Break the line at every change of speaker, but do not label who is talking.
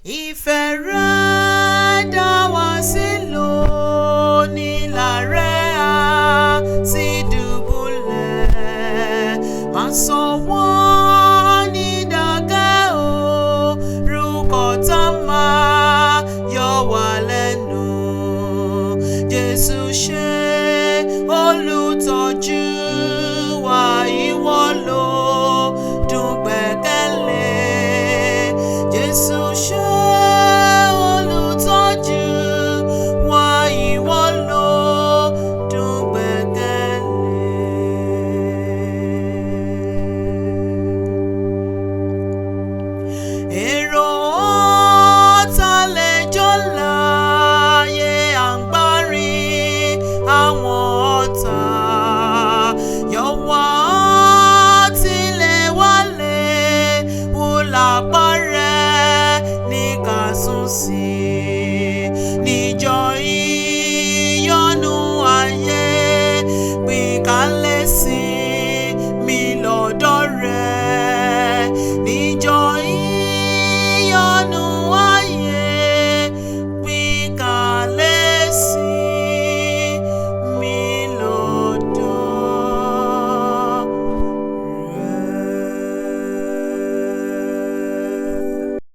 Ìfẹ́ rẹ̀ dá wa sí lónìí làárẹ̀ á sì dùbúlẹ̀. Má sọ wọ́n ní dákẹ́ o, rúkọ tá máa yọ wá lẹ́nu. Jésù ṣe olùtọ́jú wa, ìwọ ló dùn gbẹ́kẹ̀lé. Jésù ṣe olùtọ́jú wa, ìwọ ló dùn gbẹ́kẹ̀lé. Èrò ọ̀tá lẹ́jọ́ láyé à ń gbárí àwọn ọ̀tá. Yọ wá tilẹ̀ wálé, wùlàpá rẹ̀ ní ká sùn sí. Níjọ́ ìyọnu ayé, pín kálẹ̀.